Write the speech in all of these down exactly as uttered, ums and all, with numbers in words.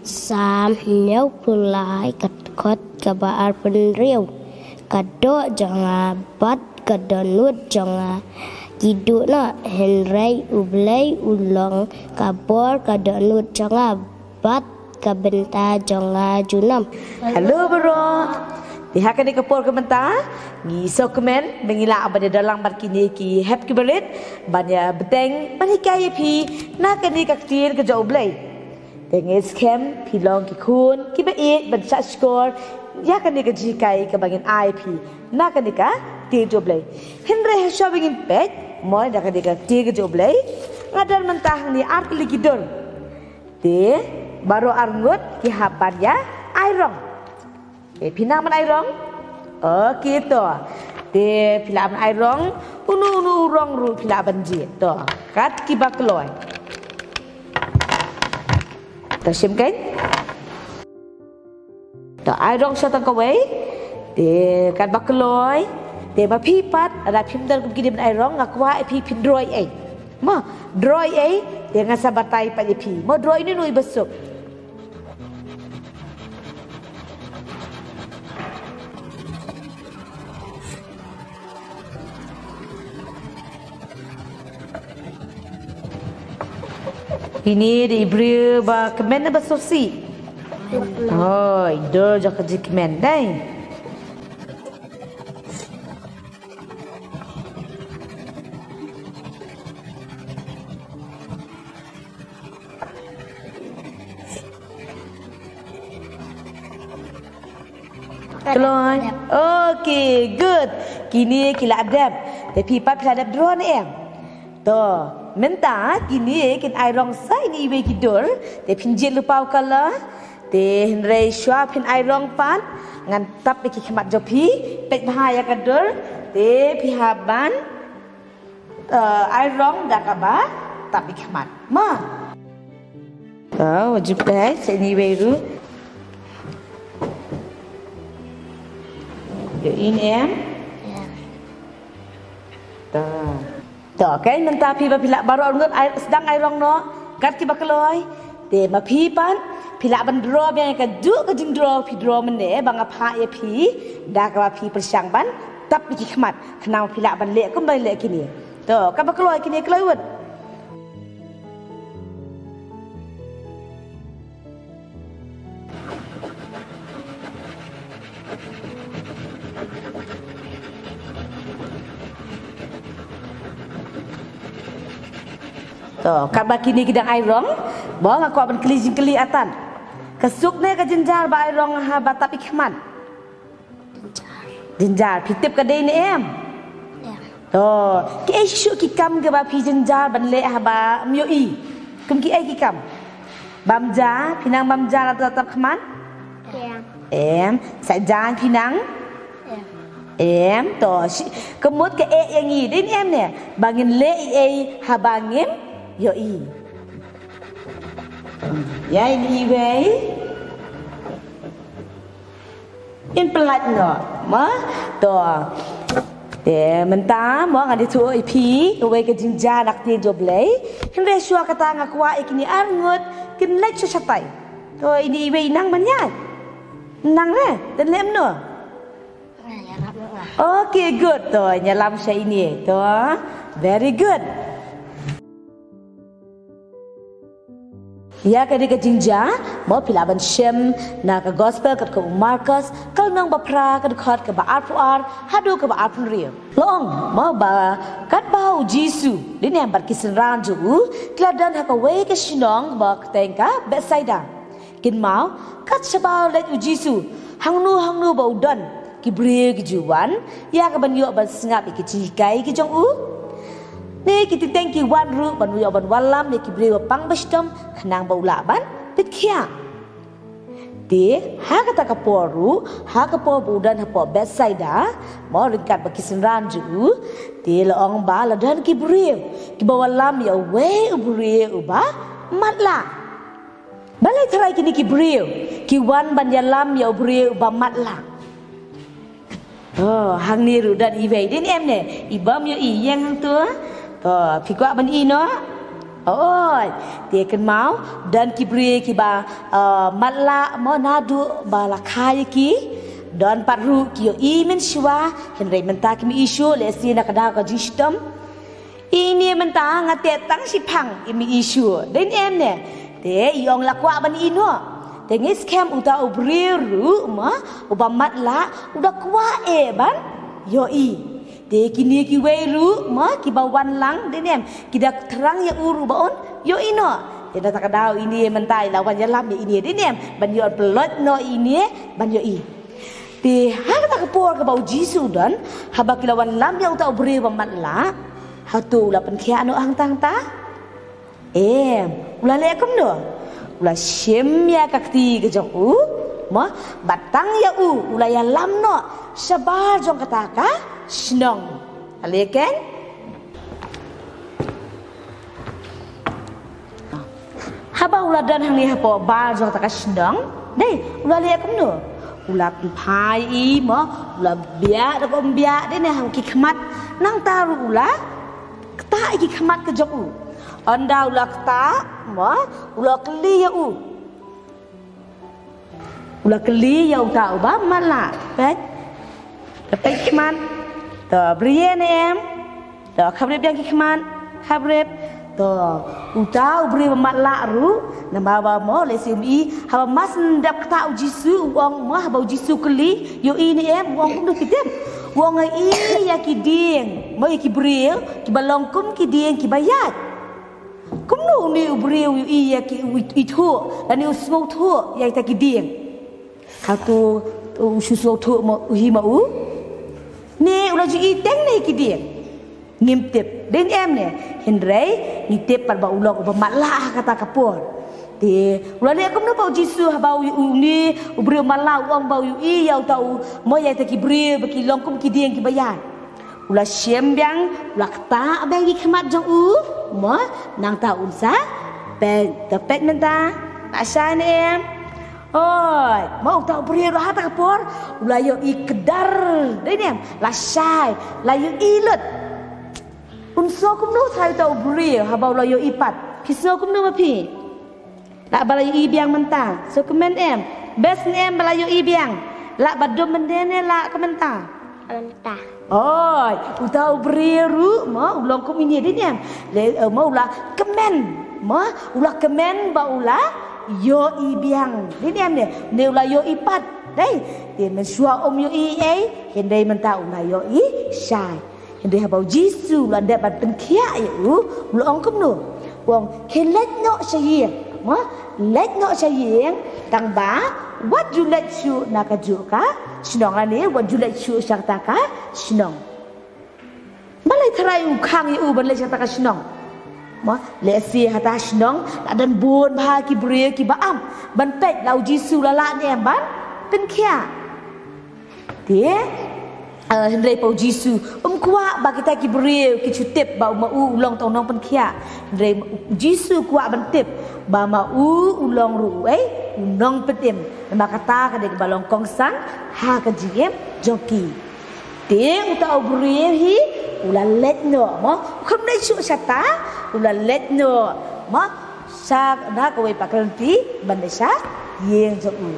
Salm hynñiewphew lai, ka dkhot kaba arphew hynriew. Ka doh jong nga bad ka dohnud jong nga ki duh noh, hynrei U Blei u long ka bor ka dohnud jong nga bad ka bynta jong nga junom. Hello baroh. Te ha kane ka por ka mynta ngi sngewkmen ba ngi lah ban ïa don lang bad kine ki hep ki barit ban ïa bteng ban hikai ïa phi na kane ka ktien ka jong U Blei. Te nga skhem phi long ki khun kiba ïeit ban shah shkor ïa kane ka jinghikai kaba ngin ai phi na kane ka ktien jong U Blei. Hynrei hashwa ba ngin peit mo na kane ka ktien ka jong U Blei, nga don mynta hangne ar tylli ki dur. Te baroh arngut ki hap ban ïa ai rong. Te phi nang ban ai rong? Okay to. Te phi lah ban ai rong, uno uno u rong ruh phi lah ban jied. To, kat kiba kloi. To shim kein. To ai rong sha tang kawei. Te kat ba kloi. Te ma phi pat lada phim don kum kine ban ai rong, nga kwah ïa phi phin draw ei. Mo, draw ei. Te nga sa batai pat ïa phi. Mo, draw ine ine iba suk. Ini dei i briew ba kmen ne ba sngewsih? Oh, i dur jong ka jingkmen dei. Kloi. Okay, good. Kine ki la dep. Te phi pat phi la dep draw ne em? To, mynta kine kin ai rong sa ine iwei ki dur. Te phin jied lypa u color. Te hynrei shuwa phin ai rong pat, ngan tap ïa ki khmat jong phi. Peit bha ïa ka dur. Te phi hap ban, eh, ai rong da kaba tap ïa ki khmat. Ma. To, wajib dei sa ine iwei ruh. Ïohi ne em? To. To, okay, mynta phi ba phi lah baroh arngut ai, sdang ai rong noh kat kiba kloi. Te ma phi pat phi lah ban draw biang ïa kajuh ka jingdraw phi draw mynne ba nga phah ïa phi da kaba phi pyrshang ban tap ïa ki khmat. Khnang phi lah ban leh kumba leh kine. To, kaba kloi kine, kloi wut. To, katba kine ki dang ai rong, ba nga kwah ban kylli jingkylli atan. Ka suk ne ka jynjar ba ai rong haba tap ïa ki khmat? Jynjar, phi tip ka dei ne em? Em. To, kiei shuh shuh ki kam kiba phi jynjar ban leh haba ym ïohi? Kum kiei ki kam? Bam ja, phi nang bam ja lada tap khmat? Em. Em, sait jaiñ phi nang? Em. Em, to, shi-, ka mut ka eh ïa ngi, dei ne em ne? Ba ngin leh ei ei haba ngim ïohi. Ïa ine iwei. Ngin pyllait noh, mo? To. Te mynta, mo, ngan ïathuh ïa phi kawei ka jingjia na ka ktien jong U Blei. Hynrei shuwa kata nga kwah ïa kine arngut kin leit sha shatai. To, ine iwei i nang ban ïaid? Nang re, te leh kumno? Okay, good. To, ïalam sha ine. To, very good. Ïa kane ka jingjia, mo, phi lah ban shem na ka gospel kat ka u Markos, ka lynnong ba phra, ka dkhot kaba arphew ar haduh kaba arphew hynriew. La ong, mo, ba katba u Jisu, dei ne em, bad ki synran jong u ki la don ha kawei ka shnong ba kyrteng ka Bethsaida. Kynmaw, kat shaba u leit u Jisu hangno hangno ba u don, ki briew ki ju wan ïa ka ban ïoh ban sngap ïa ki jinghikai ki jong u. Ne ki tyrteng ki wan ruh ban ïoh ban wallam ïa ki briew ba pang ba shitom khnang ba u lah ban pynkhiah. Te ha kata ka por ruh, ha ka por ba u don hapoh Bethsaida, mo, ryngkat bad ki synran jong u, te la ong ba la don ki briew kiba wallam ïa uwei u briew uba matlah. Balei tharai kine ki briew ki wan ban ïalam ïa u briew uba matlah? Oh, hangne ruh don iwei, dei ne em ne? I bym ïohi, ïeng hangto. To, phi kwah ban ïohi noh? Oi, te kynmaw, don ki briew kiba uh, matlah mo naduh ba la kha ïa ki, don pat ruh ki ïohi mynshuwa, hynrei mynta kim ïohi shuh, lehse na ka daw ka jingshitom. Ine mynta nga teh tang shiphang, im ïohi shuh. Dei ne em ne? Te i ong la kwah ban ïohi noh. Te ngi skhem uta u briew ruh mo uba matlah u da kwah eh ban ïohi. Te kine kiwei ruh mo kiba wan lang, dei ne em, ki da thrang ïa u ruh ba un ïohi noh. Te na kata ka daw ine mynta i la wan ïalam ïa ine, dei ne em, ban ïoh pynlait noh ine ban ïohi. Te ha kata ka por kaba u Jisu u don, haba ki la wan lam ïa uta u briew ba matlah, hato u la pynkhiah noh hangta hangta? Em, u la leh kumno? U la shim ïa ka kti ka jong u, mo, bad tang ïa u, u la ïalam noh shabar jong kata ka shnong. Ka leh keiñ? Haba u la don hangne hapoh bar jong kata ka shnong, dei, u la leh kumno? U la pynphai i mo, u la biah da ka umbiah, dei ne ha ki khmat, nangta ruh u la ktah ïa ki khmat ka jong u. Ynda u la ktah mo, u la kylli ïa u. U la kylli ïa uta uba matlah. Peit. Peit khmat. To, briew ne em. To, khabrip biang ki khmat. Khabrip. To, uta u briew ba matlah ruh, namar ba mo lehse um i, haba mas ndap kata u Jisu u ong mo, haba u Jisu kylli, ïohi ne em, u ong kumno phi tip? U ong ïohi ïa ki dieng, mo ïa ki briew kiba long kum ki dieng kiba ïaid. Kumno une u briew u ïohi ïa ki, u ithuh lane u sngewthuh ïa kita ki dieng? Hato u shu sngewthuh ma u hi ma u? Ne u la ju ïohi teng ne ki dieng? Ngim tip. Dei ne em ne? Hynrei ngi tip pat ba u long uba matlah ha kata ka por. Te u la leh kumno ba u Jisu haba u, une u briew matlah u ong ba u ïohi ïa uta u, mo ïa kita ki briew ba ki long kum ki dieng kiba ïaid? U la shim biang, u la ktah biang ki khmat jong u, mo, nangta un sa peit, to peit mynta, la shai ne em? Oi, mo uta u briew ruh ha kata ka por, u la ïohi kdar, dei ne em, la shai, la ïohi lut. Un sngew kumno uta u briew, haba u la ïohi pat. Phi sngew kumno ma phi? Lah ba la ïohi biang mynta. Sngew kmen em. Best ne em ba la ïohi biang. Lah ba dum mynta ne lah ka mynta. Mynta. Oi, uta u briew ruh, mo, u long kum ine dei ne em. Le, eh, mo u la kmen. Mo, u la kmen ba u la ïohi biang. Dei ne em ne. Ne u la ïohi pat. Dei. Te mynshuwa um ïohi ei. Hynrei mynta u la ïohi shai. Hynrei haba u Jisu u la dep ban pynkhiah ïa u, u la ong kumno? U ong, khie leit noh sha ïing. Mo, leit noh sha ïing, tang ba wat ju leit shuh na kajuh ka shnong lane wat ju leit shuh sha kata ka shnong. Balei tharai u khang ïa u ban leit sha kata ka shnong? Mo, lehse ha kata ka shnong la don bun bha ki briew kiba ap ban peit la u Jisu u la lah ne em ban pynkhiah. Te, eh, hynrei pat u Jisu um kwah ba kita ki briew ki shu tip ba ma u u long tang u nongpynkhiah. Hynrei u Jisu u kwah ban tip ba ma u u long ruh u, eh, u nongpynim. Namar kata ka dei kaba long kongsan ha ka jingim jong ki. Te uta u briew hi u la leit noh, mo, u kham leit shuh shata, u la leit noh, mo, sha na kawei pat ka lynti ban leit sha ïing jong u.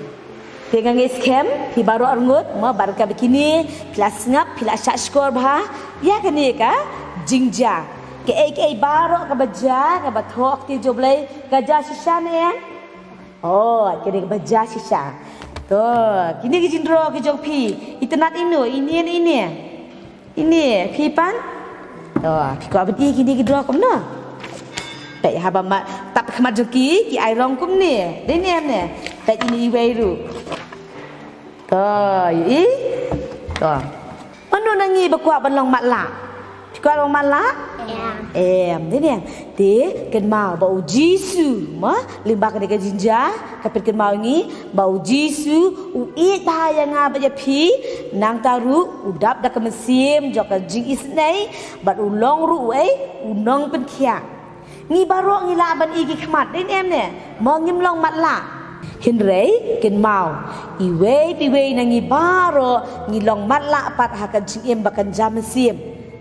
Te nga ngeit skhem phi baroh arngut, mo, bad kaba kine phi la sngap, phi la shah shkor bha ïa kane ka jingjia. Kaei kaei baroh kaba jia, kaba thoh ka ktien jong U Blei, ka jia shisha ne em? Oh, kane kaba jia shisha. To, kine ki jingdro ki jong phi, itynnad ino, ine ne ine? Ine, phi pat? To, phi kwah ban i kine ki dro kumno? Peit haba ma tap khmat jong ki, ki ai rong kumne. Dei ne em ne? Peit ine iwei ruh. To, ïohi? To. Mano na ngi ba kwah ban long matlah? Phi kwah long matlah? Em. Em, dei ne em? Te kynmaw ba u Jisu, mo, lyngba kane ka jingjia, ka pynkynmaw ngi ba u Jisu u ïeit bha ïa nga bad ïa phi, nangta ruh u dap da ka mynsiem jong ka jingisynei, bad u long ruh u, eh, u nongpynkhiah. Ngi baroh ngi lah ban i ki khmat, dei ne em ne? Mo, ngim long matlah. Hynrei kynmaw, iwei pa iwei na ngi baroh ngi long matlah pat ha ka jingim bad ka jia mynsiem.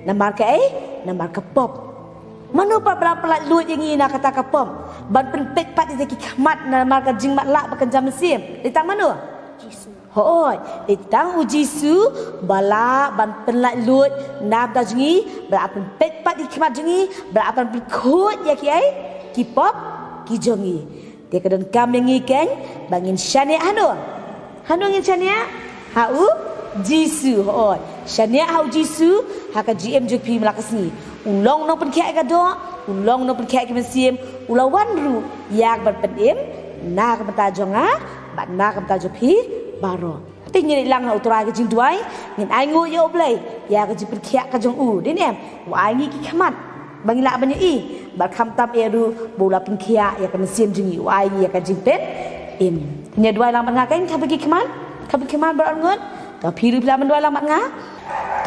Namar kaei? Namar ka pop. Mano pat ba la pynlait luid ïa ngi na kata ka pop ban pynpeit pat ïa ki khmat namar ka jingmatlah bad ka jingmynsiem? Dei tang mano? Hooid, dei tang u Jisu ba lah ban pynlait luid na ka bynta jong ngi, ba lah pynpeit pat ïa ki khmat jong ngi, ba lah ban pynkhuid ïa ki, ai, ki pop ki jong ngi. Te ka donkam ïa ngi keiñ ba ngin shaniah hano. Hano ngin shaniah? Ha u Jisu, hooid. Shaniah ha u Jisu ha ka jingim jong phi man la ka sngi. U long u nongpynkhiah ïa ka doh, u long u nongpynkhiah ïa ka mynsiem, u la wan ruh ïa ka ban pynim na ka bynta jong nga bad na ka bynta jong phi baroh. Te ngin leit lang ha u Trai ka jingduwai, ngin ainguh ïa U Blei ïa ka jingpynkhiah ka jong u. Dei ne em? U ai ngi ki khmat ba ngin lah ban ïohi bad khamtam eh ruh ba u la pynkhiah ïa ka mynsiem jong ngi, u ai ngi ïa ka jingpynim. Te ngin duwai lang bad nga keiñ, kham phi ki khmat, kham phi ki khmat baroh arngut. Te phi ruh phi lah ban duwai lang bad nga.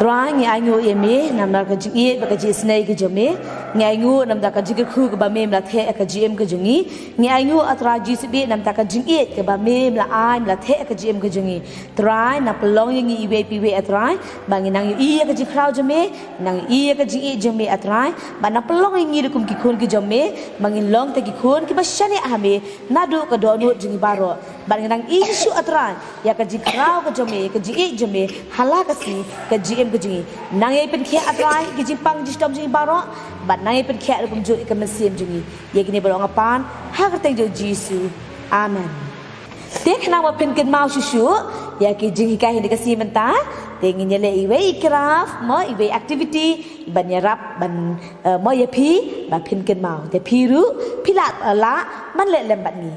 Trai, ngi ainguh ïa me namar ka jingïeit bad ka jingisynei ka jong me. Ngi ainguh namar ka jingkyrkhu kaba me la theh ha ka jingim ka jong ngi. Ngi ainguh, A Trai Jisu, namar ka jingïeit kaba me la ai, me la theh ha ka jingim ka jong ngi. Trai, nang pynlong ïa ngi iwei pa iwei, A Trai, ba ngin nang ïohi ïa ka jingkhraw jong me, nang ïohi ïa ka jingïeit jong me, A Trai, ba nang pynlong ïa ngi ruh kum ki khun ki jong me, ba ngin long tang ki khun kiba shaniah ha me naduh ka dohnud jong ngi baroh. Bad ngin nang ïohi shuh, A Trai, ïa ka jingkhraw ka jong me, ïa ka jingïeit jong me ha la ka sngi ka jingim ka jong ngi. Nang ïai pynkhiah, A Trai, ïa ki jingpang jingshitom jong ngi baroh, bad nang ïai pynkhiah ruh kumjuh ïa ka mynsiem jong ngi. Ïa kine baroh nga pan ha ka kyrteng jong u Jisu. Amen. Te khnang ba phin kynmaw shuh shuh ïa ki jinghikai ha kane ka sngi mynta, te ngin ïaleh iwei i craft, mo, iwei i activity ban ïarap ban, eh, mo, ïa phi ba phin kynmaw. Te phi ruh phi lah, eh, lah ban leh lem bad ngi.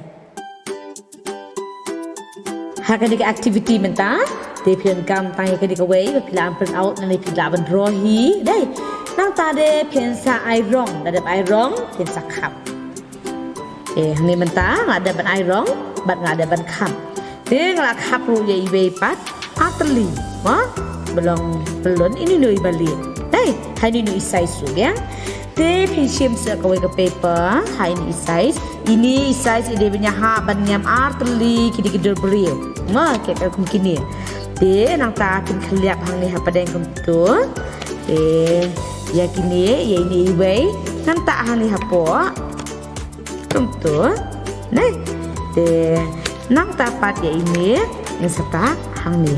Ha kane ka activity mynta, te phi donkam tang ïa kane kawei ba phi lah ban print out, nangne phi lah ban draw hi. Dei, nangta de phin sa ai rong, lada dep ai rong phin sa khap. Te hangne mynta nga dep ban ai rong bad nga dep ban khap. Te nga la khap ruh ïa iwei pat artylli, mo? Ba long pyllun, ine ine i ba lieh. Dei, ha ine ine i size ruh biang. Te phin shim sa kawei ka paper ha ine i size. Ine i size i dei ban ïahap ban niam artylli kine ki dur briew, mo, ki kum kine. Te nangta phin khylliap hangne hapdeng kumto. Te ïa kine, ïa ine iwei nangta hangne hapoh. Kumto. Ne. Te nangta pat ïa ine ngin sa tah hangne.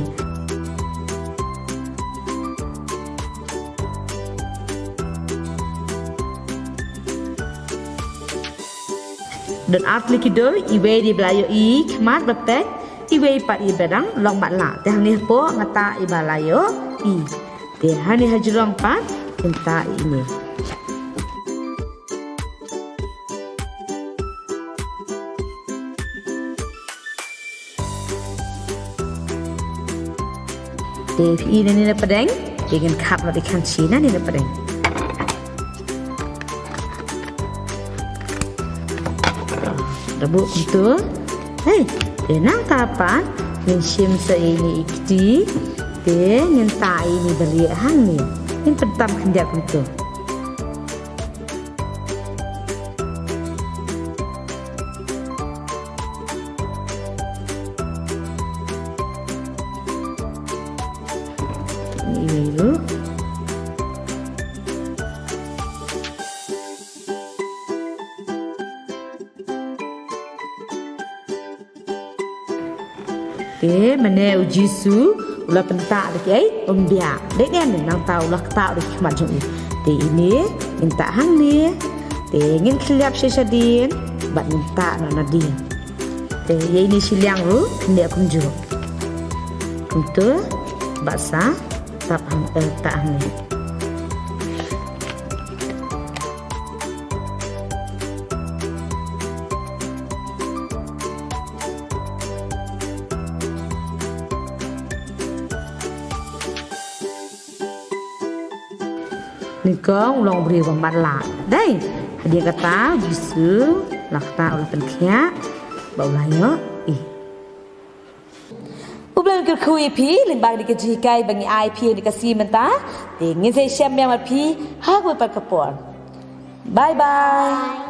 Don artylli ki dur, iwei dei ba la ïohi khmat ba peit, iwei pat i ba dang long matlah. Te hangne hapoh nga tah i ba la ïohi. Te hangne ha jrong pat ngin tah ine. Te phi i nangne na pdeng, te ngin khap noh da i khanchi nangne na pdeng. Da buh kumto. Hei, te nangta pat ngin shim sa ine i kti. Te ngin tah ine i ba lieh hangne. Ngin pyntam khyndiat kumto. Ine i ruh. Te mynne u Jisu u la pyntah da kiei? Umbia. Dei ne em? Nangta u la ktah da ki khmat jong u. Te ine ngin tah hangne. Te ngin khylliap sha shadien bad ngin tah noh nadien. Te ïa ine shiliang ruh ngin leh kumjuh. Kumto bad sa tap hang, eh, tah hangne. Nyngkong u long u briew ba matlah. Dei, hadien kata u Jisu u la ktah, u la pynkhiah bad u la ïohi. U Blei un kyrkhu ïa phi lyngba kane ka jinghikai ba ngi ai phi ha kane ka sngi mynta. Te ngin sa ïashem biang bad phi ha kawei pat ka por. Bye bye.